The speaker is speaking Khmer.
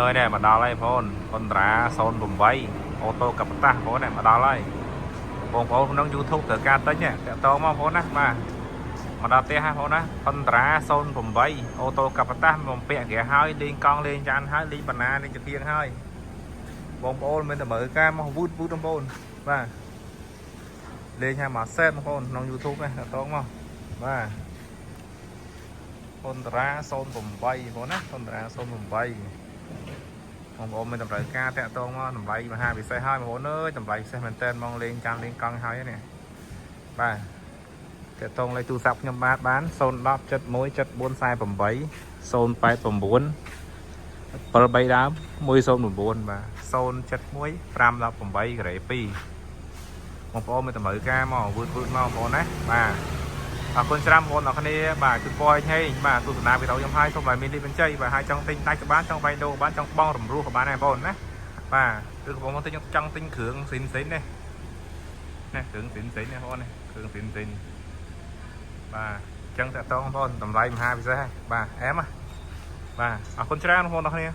អើយនេះមកដល់ហើយបងប្អូន Tundra 08 auto កប៉ាតាស់បងប្អូននេះមកដល់ហើយបងប្អូនក្នុង YouTube ត្រូវការទិញតាក់ទងមកបងប្អូនណាបាទមកដល់ផ្ទះហើយបងប្អូនណា Tundra 08 auto កប៉ាតាស់បំពាក់ហ្គាហើយលេងកង់លេងចានហើយលេងបណ្ណាលេងចៀងហើយបងប្អូនមិនតែមើលការមកវូតវូតបងប្អូនបាទលេងឲ្យមកសេតបងប្អូនក្នុង YouTube នេះតាក់ទងមកបាទ Tundra 08បងប្អូនណា Tundra 08បងប្អូនមានតម្រូវការតាក់ទងមកតម្លៃមហាពិសេសហើយបងប្អូនអើយតម្លៃពិសេសមែនតើហ្មងលេងចាំលេងកង់ហើយនេះបាទតាក់ទងលេខទូរស័ព្ទខ្ញុំបាទបាន010 71 7448 089 73ដើម109បាទ071 518ការ៉េ2បងប្អូនមានតម្រូវការមកវឺតវឺតមកបងប្អូនណាបាទអរគុណច្រើនបងប្អូនអរគ្នាបាទជូនពរឲ្យហេងបាទទស្សនាវីដេអូខ្ញុំហើយសូមឲ្យមានលីបញ្ជ័យបាទហើយចង់ទិញដាច់ក៏បានចង់បាយដូរក៏បានចង់បងរំលោះក៏បានដែរបងប្អូនណាបាទឬក៏បងប្អូនទិញចង់ទិញគ្រឿងស៊ីនស៊ីននេះនេះគ្រឿងស៊ីនស៊ីននេះបងប្អូននេះគ្រឿងស៊ីនស៊ីនបាទអញ្ចឹងតាក់ទងបងប្អូនតម្លៃមហាពិសេសហើយបាទអែមបាទអរគុណច្រើនបងប្អូនអរគ្នា។